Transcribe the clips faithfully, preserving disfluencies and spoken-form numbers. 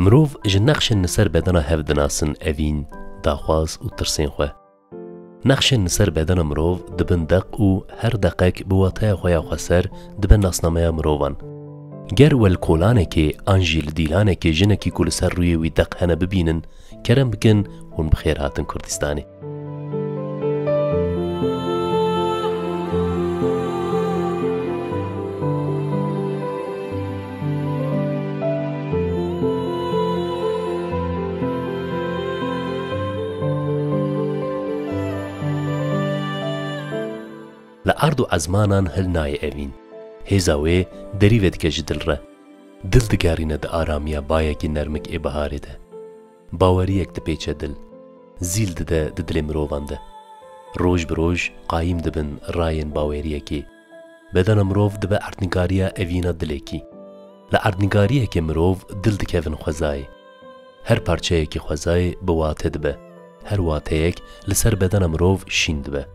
Mirov ji nexşên li ser bedena hev dinasin evîn, daxwaz û tirsên xwe. Nexşên li ser bedena mirov dibin deq û her deqek bi wateya xwe ya xweser dibe nasnameya mirovan. Ger we li kolanekê an jî li dîlanekê jinekî ku li ser rûyê wî deq hene bibînin, kerem bikin hûn bi xêr hatin Kurdistanê. Li erd û ezmanan hil nayê evîn. Hêza wê derî vedike ji dil re. Dil digerîne di aramiya bayekî nermik ê biharê de. Baweriyek dipêçe dil. Zîl dide di dilê mirovan de. Roj bi roj qayîm dibin rayên baweriyekê. Bedena mirov dibe erdnîgariya evîna dilekî. Li erdnîgariyekê mirov dil dikevin xwezayê. Her parçeyekî xwezayê bi wate dibe. Her wateyek li ser bedena mirov şîn dibe.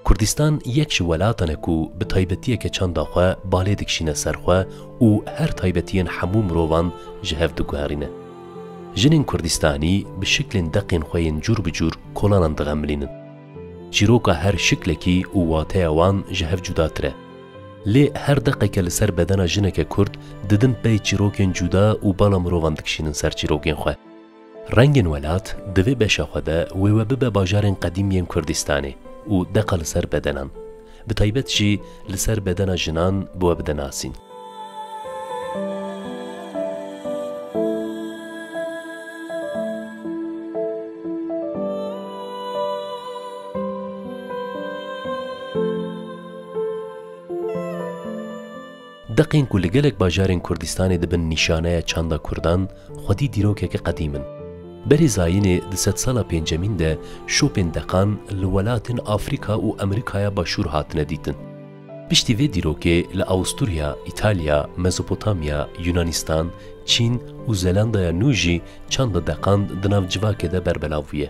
Kurdistan yek ji welatan e ku bi taybetiyeke çanda xwe balê dikişîne ser xwe û her taybetiyên hemû mirovan ji hev diguherîne. Jinên Kurdistanî bi şiklên deqên xwe yên cûr bi cûr kolanan dixemilînin. Çîroka her şiklekî û wateya wan ji hev cudatir e. Lê her deqeke li ser bedena jineke Kurd didin pey çîrokên cuda û bala mirovan dikişînin ser çîrokên xwe. Rengên welat di vê beşa xwe de wê we bibe bajarên qedîm yên Kurdistanê û deqa li ser bedenan, bi taybet jî li ser bedena jinan bi we bide nasîn. Deqên ku li gelek bajarên Kurdistanê dibin nîşaneya çanda Kurdan, xwedî dîrokeke qedîm in. Berê zayînê di sedsala pêncemîn de şopên deqan li welatên Afrîka û Amerîkaya Başûr hatine dîtin. Piştî vê dîrokê li Awusturya, Îtalya, Mezopotamya, Yunanistan, Çîn û Zelandaya Nû jî çanda deqan di nav civakê de berbelav bûye.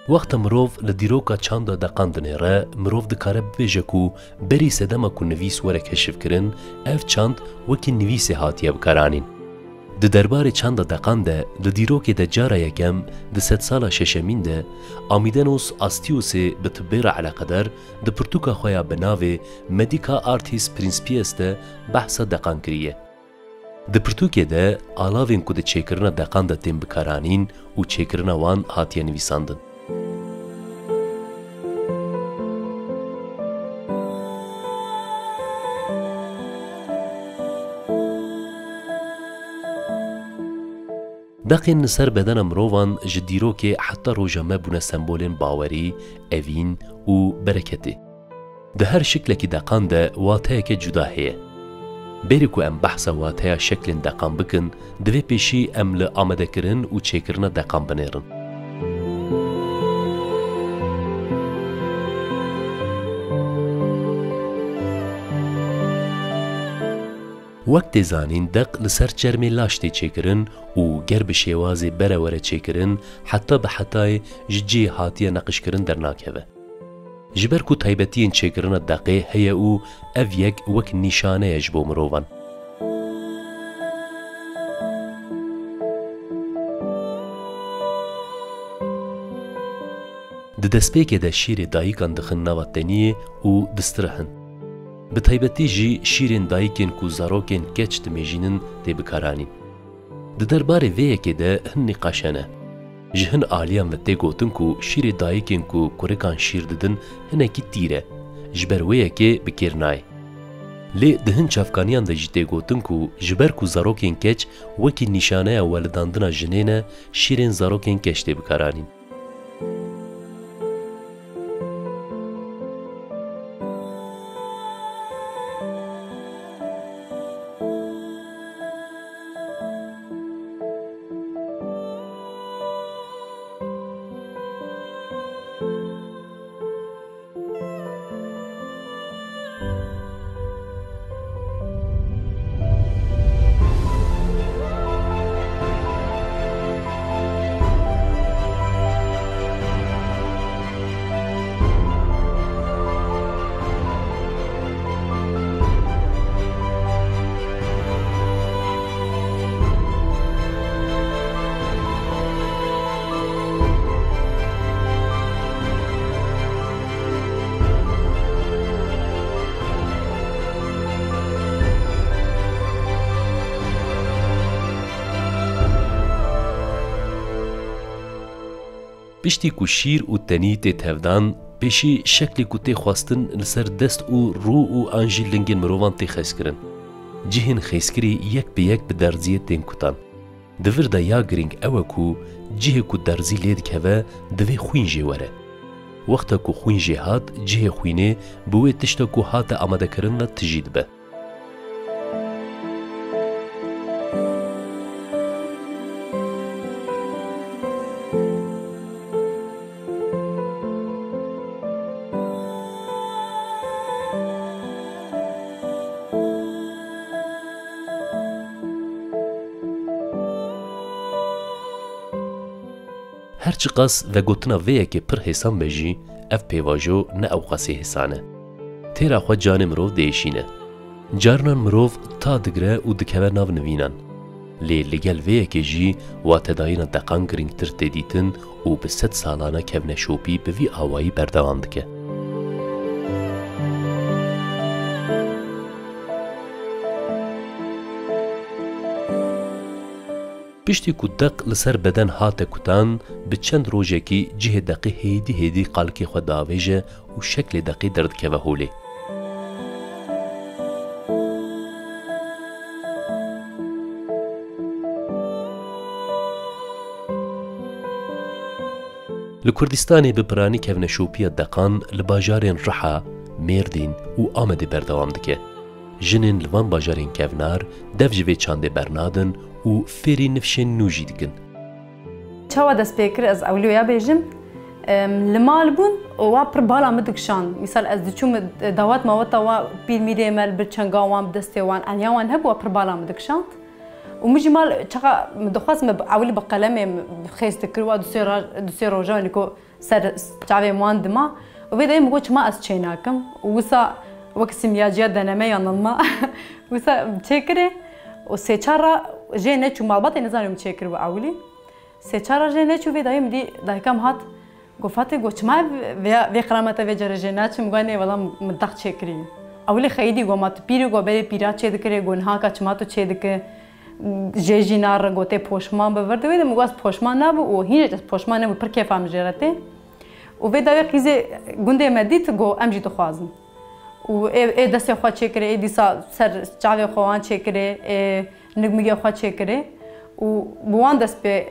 Wexta mirov li dîroka çanda deqan dinêre, mirov dikare bibêje ku berî sedema ku nivîs were keşifkirin, ev çand wekî nivîsê hatiye bikaranîn. Di derbarê çanda deqan de, di dîrokê de cara yekem di sedsala şeşemîn de Amydenos Astiosê bi tibbê re eleqedar di pirtûka xwe ya bi navê Medica Artis Principiis de behsa deqan kiriye. Di pirtûkê de alavên ku di çêkirina deqan de tên bikaranîn û çêkirina wan hatiye nivîsandin. Deqên li ser bedena mirovan ji dîrokê heta roja me bûne sembolên bawerî, evîn û bereketê. Di her şiklekî deqan de wateyeke cuda heye. Berî ku em behsa wateya şeklên deqan bikin, divê pêşî em li amadekirin û çêkirina deqan binêrin. Wek tê zanîn, deq li ser çermê laş tê çêkirin û ger bi şêwazê bere were çêkirin, heta bi hetayê ji cihê hatiye neqişkirin dernakeve. Ji ber ku taybetiyên çêkirina deqê heye û ev yek wek nîşane ye ji bo mirovan. Di destpêkê de şîrê dayikan dixin nava teniyê û distirihin. Bi taybetî jî şîrên dayikên ku zarokên keç dimêjînin tê bikaranîn. Di derbarê vê yekê de hin nîqaş hene. Ji hin aliyan ve tê gotin ku şîrê dayikên ku kurikan şîr didin hinekî tîr e, ji ber wê yekê bi kêr nayê. Lê di hin çavkaniyan de jî tê gotin ku ji ber ku zarokên keç wekî nîşaneya welidandina jinê ne, şîrên zarokên keç tê bikaranîn. Piştî ku şîr û tenî tê tevdan, pêşî şeklê ku tê xwestin li ser dest û rû û an jî lingên mirovan tê xezkirin. Cihên xezkirî yek bi yek bi derziyê tên kutan. Di vir de ya girîng ew e ku cihê ku derzî lê dikeve, divê xwîn jê were. Wexta ku xwîn jê hat, cihê xwînê bi wê tişta ku hate amadekirin ve tijî dibe. Her çiqas vegotina vê yekê pir hêsan be jî, ev pêvajo ne ewqasî hêsan e. Têra xwe canê mirov diêşîne. Carinan mirov ta digire û dikeve nav nivînan. Lê li gel vê yekê jî watedayîna deqan girîngtir tê dîtin û bi sed salane kevneşopî bi vî awayî berdewam dike. Piştî ku deq li ser beden hate kutan, bi çend rojekî cihê deqê hêdî hêdî qalikê xwe diavêje û şeklê deqê derdikeve holê. Li Kurdistanê bi piranî kevneşopiya deqan li bajarên Riha, Mêrdîn û Amedê berdewam dike. Jinên li van bajarên kevnar dev ji vê çandê bernadin û fêrî nifşên nû jî dikin. Çawa dest pê kir, ez ewilî wêya bêjim. Em, li mal bûn û wa pir bala min dikişand. Misal ez diçûm, e, dawet maweta wa pîr mîrê me li bir çenga wan, bi destê wan, eniya wan hebû, wa pir bala min dikişand. Û min jî mal çaqa min dixwest, min ewilî bi qelemê min xêz dikir, wa du sê ra-, du sê roja niko ser çavê wan dima. Û vê dayê min got, çima ez çênakim? Û wisa wek simyaciya deneme yanılma. Wisa çêkirê û sê çar ra jê neçû, malbatê nizanim çêkir bi ewilî. Sê çar ra jê neçû, vê dayê min dî dayika min hat, got, Fatê, got, çima vê, vê qramete vê carê jê naçim? Got, nê, wela min deq çêkirî. Ewilî xeyidî got, ma tu pîrî, got, berê pîra çêdikirê, got, nihaka çima tu çêdike? Jê jî nare, got, tê poşman bi vir de. Wê de min got, ez poşman nabû û hîn jî ez poşman nebû, pir kêfa min jê re tê. Û vê dawê qîzê gundê me dît, got, em jî dixwazin. Û ê, ê destê xwe çêkirê, ê dîsa ser çavê xwe wan çêkirê, ê nigmigê xwe çêkirê û bi wan dest pê,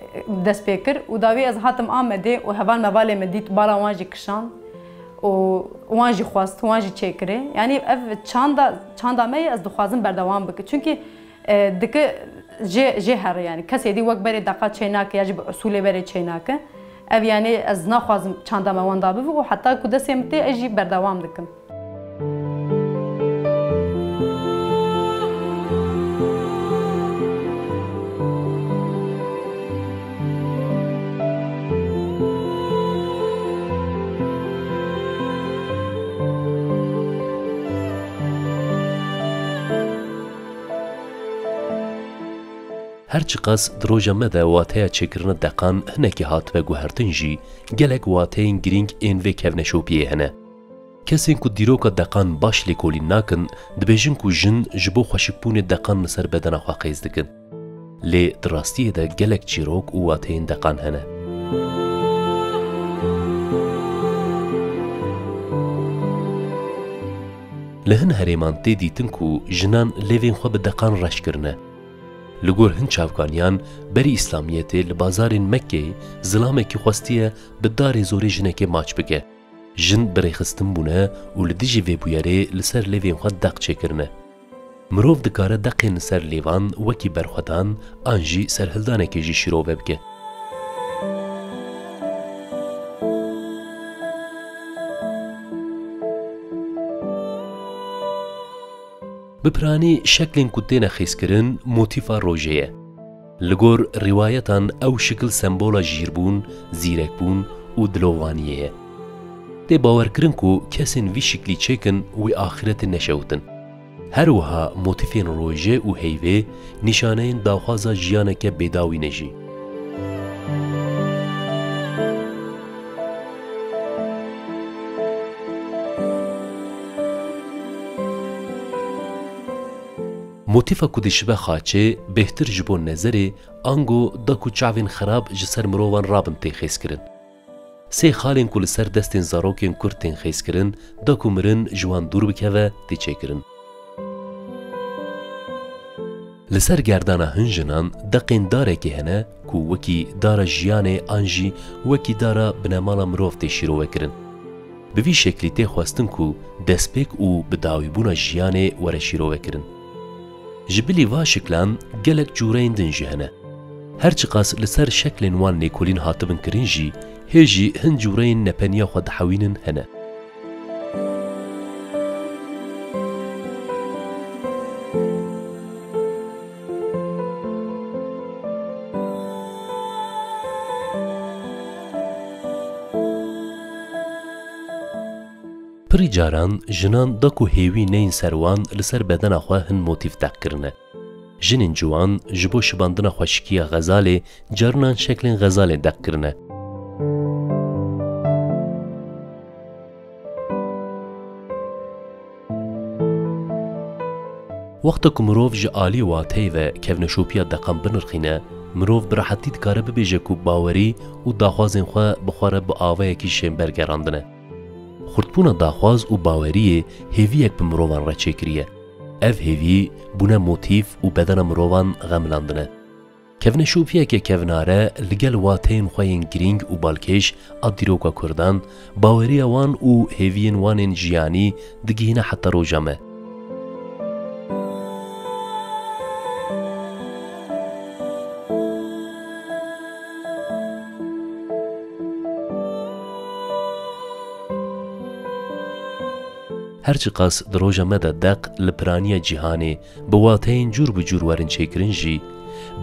dest pê kir. Û dawî ez hatim Amedê û heval mevalê min dît, bala wan jî kişand û wan jî xwest, wan jî çêkirê. Yanî ev çanda, çanda me ye, ez dixwazim berdewam bike. Çunkî, e, dike jê, jê here, yanî kesê dî wek berê deqa çênake ya jî bi usûlê berê çênake. Ev, yanî ez naxwazim çanda me wenda bibe û heta ku destê min tê, ez jî berdewam dikim. Her çiqas di roja me de wateya çêkirina deqan hinekî hatibe guhertin jî, gelek wateyên girîng ên vê kevneşopiyê hene. Kesên ku dîroka deqan baş lêkolîn nakin, dibêjin ku jin ji bo xweşikbûnê deqan li ser bedena xwe qêz dikin. Lê di rastiyê de gelek çîrok û wateyên deqan hene. Li hin herêman tê dîtin ku jinan lêvên xwe bi deqan reş kirine. Li gor hin çavkaniyan, berî Îslamiyetê li bazarên Mekkeyê zilamekî xwestiye bi darê zorê jinekê maç bike. Jin bi rêxistin bûne û li dijî vê bûyerê li ser lêvên xwe deq çêkirine. Mirov dikare deqên li ser lêvan wekî berxwedan an jî serhildanekê jî şîrove bike. Bi piranî şeklên ku têne xêzkirin motîfa rojê ye. Li gor rîwayetan ew şikil sembola jîrbûn, zîrekbûn û dilovaniyê ye. Tê bawerkirin ku kesên vî şiklî çêkin wê axîretê neşewitin. Her wiha motîfên rojê û heyvê nîşaneyên daxwaza jiyaneke bêdawî ne jî. Motîfa ku dişibe xaçê bêhtir ji bo nezerê, ango da ku çavên xerab ji ser mirovan rabin tê xêzkirin. Sê xalên ku li ser destên zarokên kurd tên xêzkirin, da ku mirin ji wan dûr bikeve, tê çêkirin. Li ser gerdana hin jinan deqên darekê hene ku wekî dara jiyanê an jî wekî dara binemala mirov tê şîrovekirin. Bi vî şeklî tê xwestin ku destpêk û bidawîbûna jiyanê were şîrovekirin. Ji bilî va şiklan gelek cûreyên din jî hene. Her çiqas li ser şeklên wan lêkolîn hatibin kirin jî, hê jî hin cûreyên nepeniya xwe dihewînin hene. Pirî caran jinan da ku hêvî neyên ser wan li ser bedena xwe hin motîf deq kirine. Jinên ciwan ji bo şibandina xweşikiya xezalê carinan şeklên xezalê deq kirine. Wexta ku mirov ji alî wateyê ve kevneşopiya deqan binirxîne, mirov bi rehetî dikare bibêje ku bawerî û daxwazên xwe bi xwe re bi avayekî şênber gerandine. Xurtbûna daxwaz û baweriyê hêviyek bi mirovan re çêkiriye. Ev hêvî bûne motîf û bedena mirovan xemilandine. Kevneşopiyeke kevnare li gel wateyên xwe yên girîng û balkêş a dîroka kurdan, baweriya wan û hêviyên wan ên jiyanî digihîne heta roja me. Her çiqas di roja me de deq li piraniya cîhanê bi wateyên cûr bi cûr werin çêkirin jî,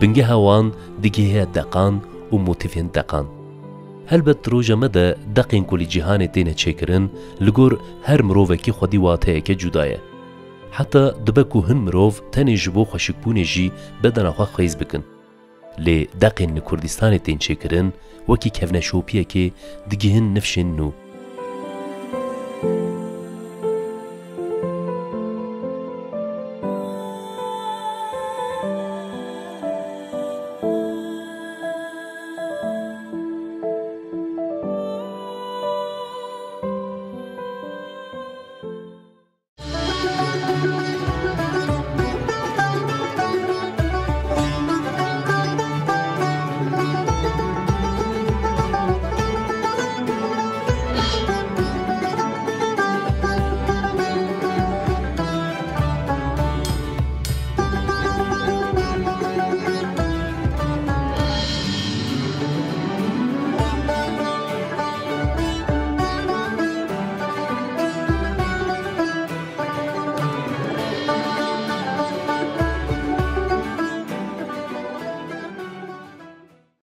bingeha wan digihê deqan û motîfên deqan. Helbet di roja me de deqên ku li cîhanê têne çêkirin, li gor her mirovekî xwedî wateyeke cuda ye. Heta dibe ku hin mirov tenê ji bo xweşikbûnê jî bedena xwe xwêz bikin. Lê deqên li Kurdistanê tên çêkirin, wekî kevneşopiyekê digihin nifşên nû.